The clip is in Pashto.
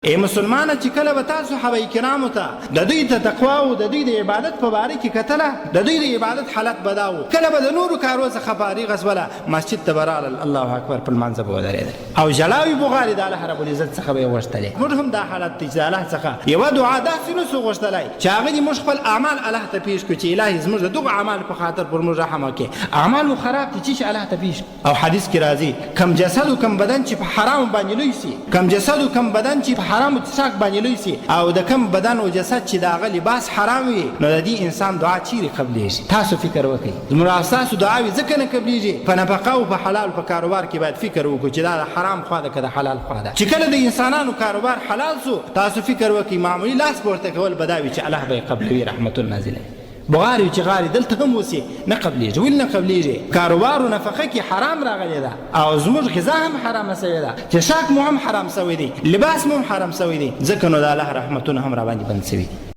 اې مسلمانه چې کله به تاسو صحابه کرامو ته د دوی د تقوا او د دوی د عبادت په باره کې کتله، د دوی د عبادت حالت به دا وو، کله به د نورو کارو څخه فارغ سوله، مسجد ته به رالل، الله اکبر په لمانځه به ودرېدل او ژړاوي بغارې د الله رب العزت څخه به یې غوښتلې. موږ هم دا حالت دی چې د الله څخه یوه دعا داسې نه سو غوښتلای چې هغه دې موږ خپل اعمال الله ته پېښ کړو چې الهي زموږ د دغو اعمالو په خاطر پر موږ رحم وکړې، اعمال مو خراب دي چې الله ته پېښ کړو. او حدیث کې راځي، کوم جسد او کوم بدن چې په حرامو باندې لوی سي، کوم جسد او کوم بدن چې په حرامو څښاک باندې لوی سي او د کوم بدن او جسد چې د هغه لباس حرام وي، نو د دې انسان دعا چیرې قبلیږي؟ تاسو فکر وکړئ، زموږ او ستاسو دعاوې ځکه نه قبلیږي، په نفقه او په حلال په کاروبار کې باید فکر وکړو چې دا د حرام خوا ده که د حلال خوا ده، چې کله د انسانانو کاروبار حلال سو، تاسو فکر وکړئ، معمولي لاس پورته کول به دا وي چې الله به یې قبلوي، رحمتونه نازلوي. بغاري چې غاري دلته هم اوس نه قبلیږي. ولې نه قبلیږي؟ کاروبار او نفقه کې حرام راغلې ده او زموږ غذا هم حرامه سوې ده، څښاک مو هم حرام سوی دی، لباس مو هم حرام سوی دی، ځکه نو د الله رحمتونه هم راباندې بند سوي دي.